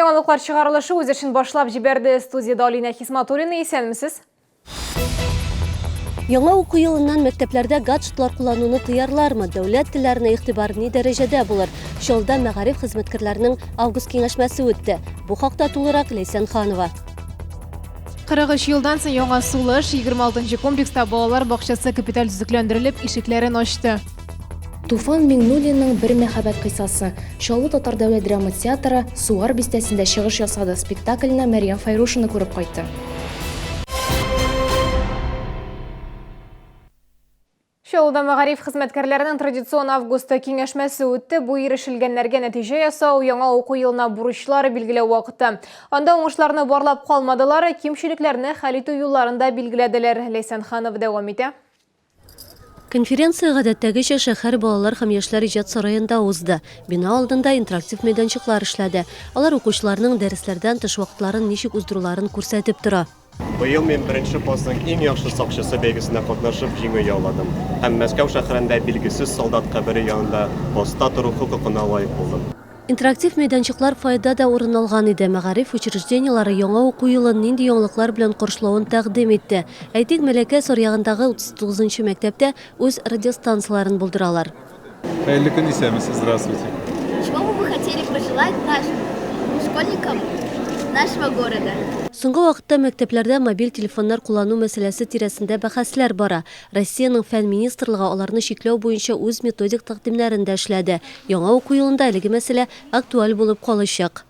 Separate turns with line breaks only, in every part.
Яңалыклар чыгарылышы үз эшен башлап җибәрде. Студиядә Алинә Хисматуллина, исәнмесез.
Яңа уку елыннан мәктәпләрдә гаджетлар куллануны тыярлармы? Дәүләт телләренә игътибар ни дәрәҗәдә булыр? Чаллыда мәгариф хезмәткәрләренең август киңәшмәсе үтте. Бу хакта тулырак Ләйсән Ханова.
43 елдан соң яңа сулыш, 26 нчы комплекста балалар бакчасы капиталь төзекләндерелеп, ишекләрен ачты.
Туфан Миңнуллинның Бер мәхәббәт кыйссасы. Чаллы татар дәүләт драма театры Суар бистәсендә чыгыш ясады, спектакльне Мәрьям Фәйрушина күреп кайтты.
Чаллыда мәгариф хезмәткәрләренең традицион август киңәшмәсе үтте. Бу ирешелгәннәргә нәтиҗә ясау, яңа уку елына бурычлар билгеләү вакыты. Анда уңышларны барлап калмадылар, кимчелекләрне хәл итү юлларын да билгеләделәр. Ләйсән Ханова дәвам итә.
Конференция гадәттәгечә шәһәр балалар һәм яшьләр иҗат сараенда узды. Бина алдында интерактив мәйданчыклар эшләде. Алар укучыларның дәресләрдән тыш вакытларын ничек уздыруларын күрсәтеп тора.
Быел мин беренче классның иң яхшы сакчысы бәйгесендә катнашып җиңү яуладым һәм Мәскәү шәһәрендә билгесез солдат кабере янында постта тору хокукына лаек булдым.
Интерактив мәйданчыклар фойеда да урын алган иде. Мәгариф учреждениеләре яңа уку елын нинди яңалыклар белән каршылавын тәкъдим итте. Әйтик, Мәләкәс аръягындагы 39 нчы мәктәптә үз радиостанцияләрен булдыралар.
Хәерле көн, исәнмесез, здравствуйте.
Чего бы вы хотели пожелать нашим школьникам нашего города?
Соңгы вакытта мәктәпләрдә мобиль телефоннар куллану мәсьәләсе тирәсендә бәхәсләр бара. Россиянең Фән министрлыгы аларны чикләү буенча үз методик тәкъдимнәрен дә эшләде. Яңа уку елында әлеге мәсьәлә актуаль булып калачак.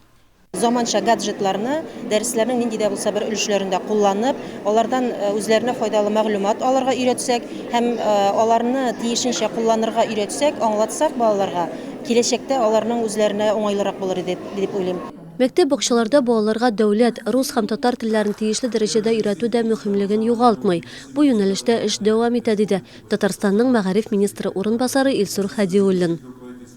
Заманча гаджетларны дәресләрнең нинди дә булса бер өлешләрендә кулланып, алардан үзләренә файдалы мәгълүмат алырга өйрәтсәк һәм аларны тиешенчә кулланырга өйрәтсәк, аңлатсак балаларга, киләчәктә аларның үзләренә уңайлырак булыр иде дип уйлыйм.
Мәктәп-бакчаларда балаларга дәүләт, рус һәм татар телләрен тиешле дәрәҗәдә өйрәтү дә мөһимлеген югалтмый. Бу юнәлештә эш дәвам итә, диде Татарстанның мәгариф министры урынбасары Илсур Хәдиуллин.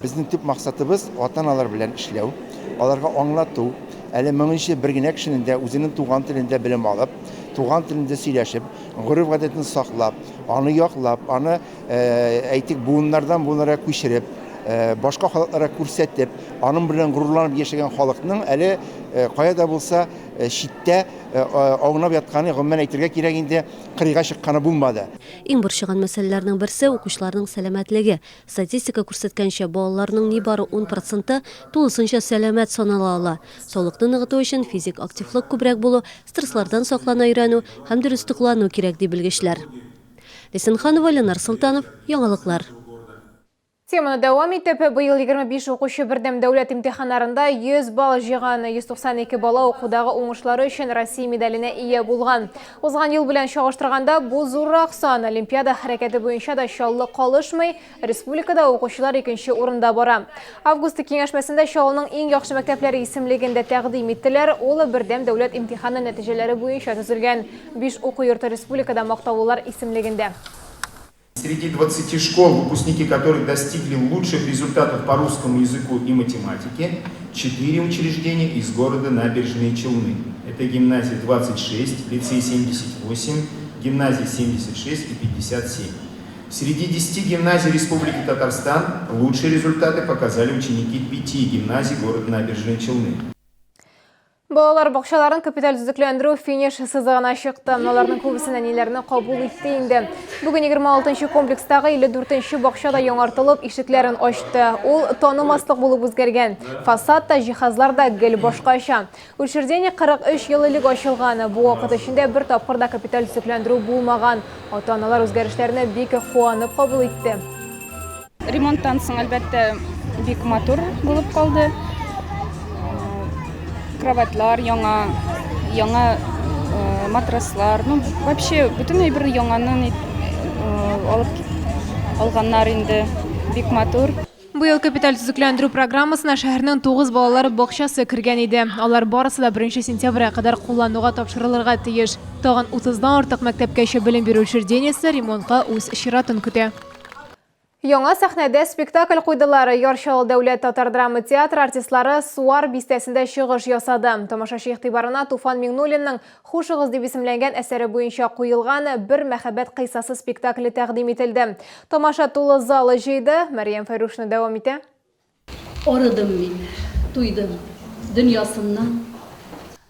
Безнең төп максатыбыз, ата-аналар белән эшләү, аларга аңлату, әле моңынчы бер генә кешенең дә үзенең туган телендә белем алып, туган телендә сөйләшеп, гореф-гадәтен саклап, аны яклап, аны, әйтик, буыннардан буыннарга күчереп, башка халыкларга күрсәтеп, аның белән горурланып яшәгән халыкның әле кая да булса читтә аунап ятканы, гомумән әйтергә кирәк инде, кырыйга чыкканы булмады.
Иң борчыган мәсьәләләрнең берсе, укучыларның сәламәтлеге. Статистика күрсәткәнчә, балаларның нибары ун проценты тулысынча сәламәт санала ала. Саулыкны ныгыту өчен физик активлык күбрәк булу, стресслардан саклана өйрәнү һәм дөрес туклану кирәк, ди белгечләр. Ләйсән Ханова, Ленар Солтанов, Яңалыклар.
Теманы дәвам итеп, быел 25 укучы бердәм дәүләт имтиханнарында 100 балл җыйган, 192 бала укудагы уңышлары өчен Россия медаленә ия булган. Узган ел белән чагыштырганда бу зуррак сан. Олимпиада хәрәкәте буенча да Чаллы калышмый, республикада укучылар икенче урында бара. Август киңәшмәсендә Чаллының иң яхшы мәктәпләре исемлеген дә тәкъдим иттеләр. Ул бердәм дәүләт имтиханы нәтиҗәләре буенча төзелгән. Биш уку йорты республикада мактаулылар исемлегендә.
Среди 20 школ, выпускники которых достигли лучших результатов по русскому языку и математике, 4 учреждения из города Набережные Челны. Это гимназия 26, лицей 78, гимназия 76 и 57. Среди 10 гимназий Республики Татарстан лучшие результаты показали ученики 5 гимназий города Набережные Челны.
Балалар бакчаларын капиталь төзекләндерү финиш сызыгына чыкты. Аларның күбесе нәниләрне кабул итте инде. Бүген 26 комплекстагы 54 бакча да яңартылып, ишекләрен ачты. Ул танымаслык булып үзгәргән. Фасад та, җиһазлар да гел башкача. Учреждение 43 ел элек ачылган. Бу вакыт эчендә бер тапкыр да капиталь төзекләндерү булмаган. Ата-аналар үзгәрешләрне бик куанып кабул итте.
Ремонттан соң, әлбәттә, бик матур булып калды. Кроватьлар яңа, яңа э, матраслар, ну, вообще бөтен әйбер яңаны э, алып алганнар инде. Бик матур.
Быел капиталь төзекләндерү программасына шәһәрнең 9 балалар бакчасы кергән иде. Алар барысы да 1 сентябрьгә кадәр куллануга тапшырылырга тиеш. Тагын 30-дан артык мәктәпкәчә белем бирү учреждениесе ремонтка үз чиратын көтә. Яңа сәхнәдә спектакль куйдылар. Яр Чаллы дәүләт татар драма театры артистлары Суар бистәсендә чыгыш ясады. Тамашачы игътибарына Туфан Миңнуллинның Хушыгыз дип исемләнгән әсәре буенча куелган Бер мәхәббәт кыйссасы спектакле тәкъдим ителде. Тамаша тулы зал җыйды. Мәрьям Фәйрушина дәвам итә.
Арыдым мин, туйдым. дөньясының.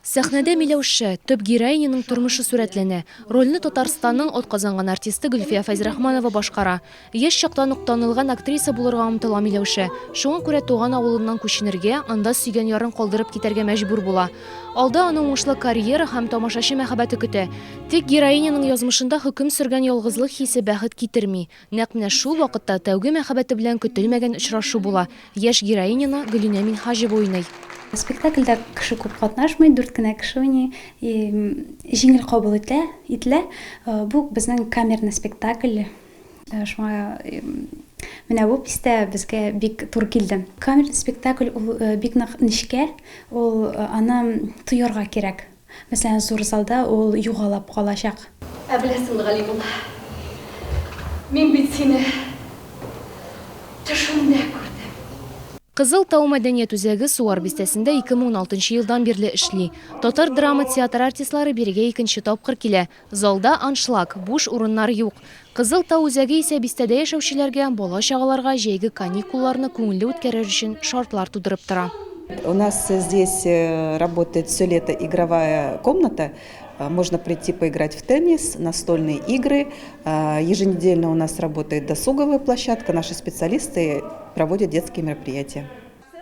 Сәхнәдә Миләүшә, төп героиняның тормышы сурәтләнә. Рольне Татарстанның атказанган артисты Гөлфия Фәйзрахманова башкара. Яшь чактан ук танылган актриса булырга омтыла Миләүшә. Шуңа күрә туган авылыннан күченергә, анда сөйгән ярын калдырып китәргә мәҗбүр була. Алда аны уңышлы карьера һәм тамашачы мәхәббәте көтә. Тик героиняның язмышында хөкем сөргән ялгызлык хисе бәхет китерми. Нәкъ менә шул вакытта тәүге мәхәббәте белән көтелмәгән очрашу була. Яшь героиняны Гөлинә Минһаҗева уйный.
Спектакльдә кеше күп катнашмый, дүрт кенә кеше уйный. И җиңел кабул ителә, ителә. Бу безнең камерный спектакль. Шуңа менә бу пистә безгә бик туры килде. Камерный спектакль ул бик нык нечкә, ул аны тоярга кирәк. Мәсәлән, зур залда ул югалап калачак.
Ә беләсеңме, Галимулла, мин бит сине төшемдә күрдем.
Кызыл тау мәдәният үзәге Сувар бистәсендә 2016 нчы елдан бирле эшли. Татар драма театры артистлары бирегә икенче тапкыр килә. Залда аншлаг, буш урыннар юк. Кызыл тау үзәге исә бистәдә яшәүчеләргә, бала-чагаларга җәйге каникулларны күңелле үткәрер өчен шартлар тудырып тора.
У нас здесь работает все лето игровая комната. Можно прийти поиграть в теннис, настольные игры. Еженедельно у нас работает досуговая площадка. Наши специалисты проводят детские мероприятия.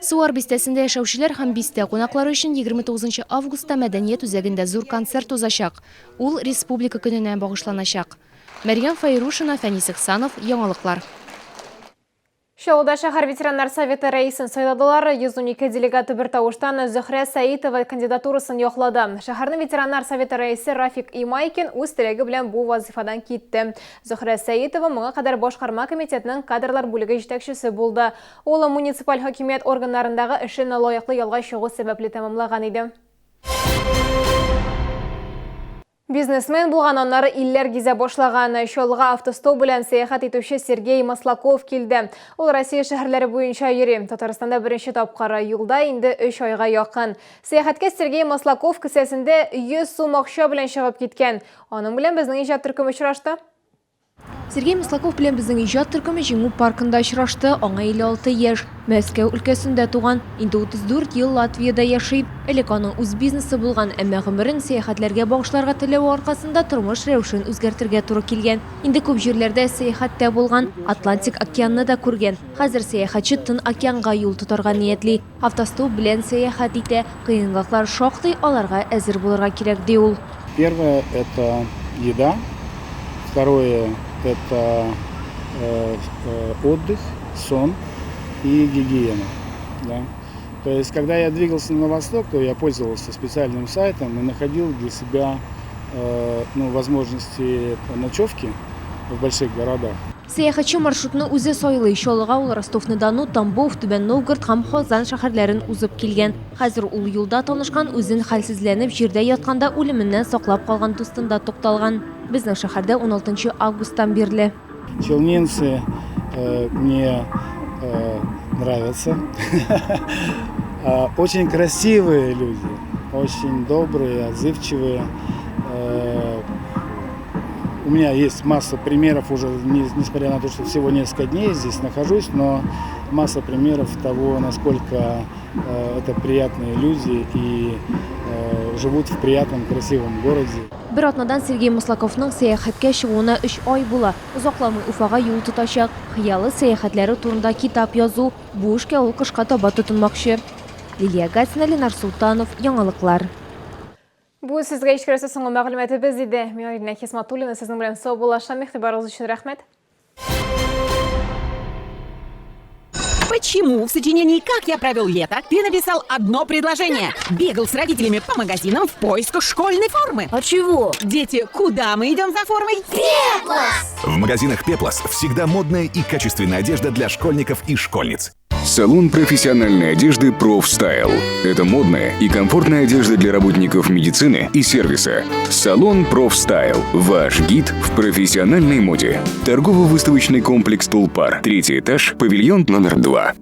Сувар бистәсендә яшәүчеләр һәм бистә кунаклары өчен 29 нчы августта мәдәният үзәгендә зур концерт узачак. Ул Республика көненә багышланачак. Мәрьям Фәйрушина, Фәнис Ихсанов, Яңалыклар.
Чаллыда шәһәр ветераннар советы рәисен сайладылар. 112 делегат бертавыштан Зөһрә Сәитова кандидатурасын яклады. Шәһәрнең ветераннар советы рәисе Рафик Имайкин үз теләге белән бу вазыйфадан китте. Зөһрә Сәитова моңа кадәр башкарма комитетның кадрлар бүлеге җитәкчесе булды. Ул муниципаль хакимият органнарындагы эшен лаеклы ялга чыгу сәбәпле тәмамлаган иде. Бизнесмен булган, аннары илләр гизә башлаган. Чаллыга автостоп белән сәяхәт итүче Сергей Маслаков килде. Ул Россия шәһәрләре буенча йөри. Татарстанда беренче тапкыр. Юлда инде өч айга якын. Сәяхәткә Сергей Маслаков кесәсендә 100 сум акча белән чыгып киткән. Аның белән безнең иҗат төркеме очрашты.
Сергей Маслаков белән безнең иҗат төркеме Җиңү паркында очрашты. Аңа 56 яшь. Мәскәү өлкәсендә туган. Инде 34 ел Латвиядә яши. Элек аның үз бизнесы булган, әмма гомерен сәяхәтләргә багышларга теләве аркасында тормыш рәвешен үзгәртергә туры килгән. Инде күп җирләрдә сәяхәттә булган, Атлантик океанны да күргән. Хәзер сәяхәтче Тын океанга юл тотарга ниятли. Автостоп белән сәяхәт итә. Кыенлыклар шактый, аларга әзер булырга кирәк, ди ул.
Первое, это еда. Второе, это отдых, сон и гигиена. Да. То есть, когда я двигался на восток, то я пользовался специальным сайтом и находил для себя ну, возможности ночевки в больших городах.
Сәяхәтче маршрутны үзе сайлый. Чаллыга ул Ростов-на-Дону, Тамбов, Түбән Новгород һәм Казан шәһәрләрен узып килгән. Хәзер ул юлда танышкан, үзен хәлсезләнеп җирдә ятканда үлеменнән саклап калган дустында тукталган. Безнең шәһәрдә уналтынчы августтан бирле.
Челнинцы мне нравятся. Очень красивые люди, очень добрые, отзывчивые. У меня есть масса примеров уже, несмотря на то, что всего несколько дней здесь нахожусь, но масса примеров того, насколько это приятные люди и живут в приятном, красивом городе.
Бер атнадан Сергей Маслаковның сәяхәткә чыгуына өч ай була. Озакламый Уфага юл тотачак. Хыялы сәяхәтләре турында китап язу. Бу эшкә ул кышка таба тотынмакчы. Лилия Гатина, Ленар Солтанов, Яңалыклар.
Бу сезгә ишкерәсе соңгы мәгълүматыбыз иде. Мин Алина Хисматуллина сезнең белән саубуллашам. Игътибарыгыз өчен рәхмәт.
Почему в сочинении «Как я провел лето» ты написал одно предложение? Бегал с родителями по магазинам в поисках школьной формы.
А чего?
Дети, куда мы идем за формой?
Пеплос!
В магазинах Пеплос всегда модная и качественная одежда для школьников и школьниц.
Салон профессиональной одежды «Профстайл». Это модная и комфортная одежда для работников медицины и сервиса. Салон «Профстайл». Ваш гид в профессиональной моде. Торгово-выставочный комплекс «Тулпар». Третий этаж, павильон номер 2.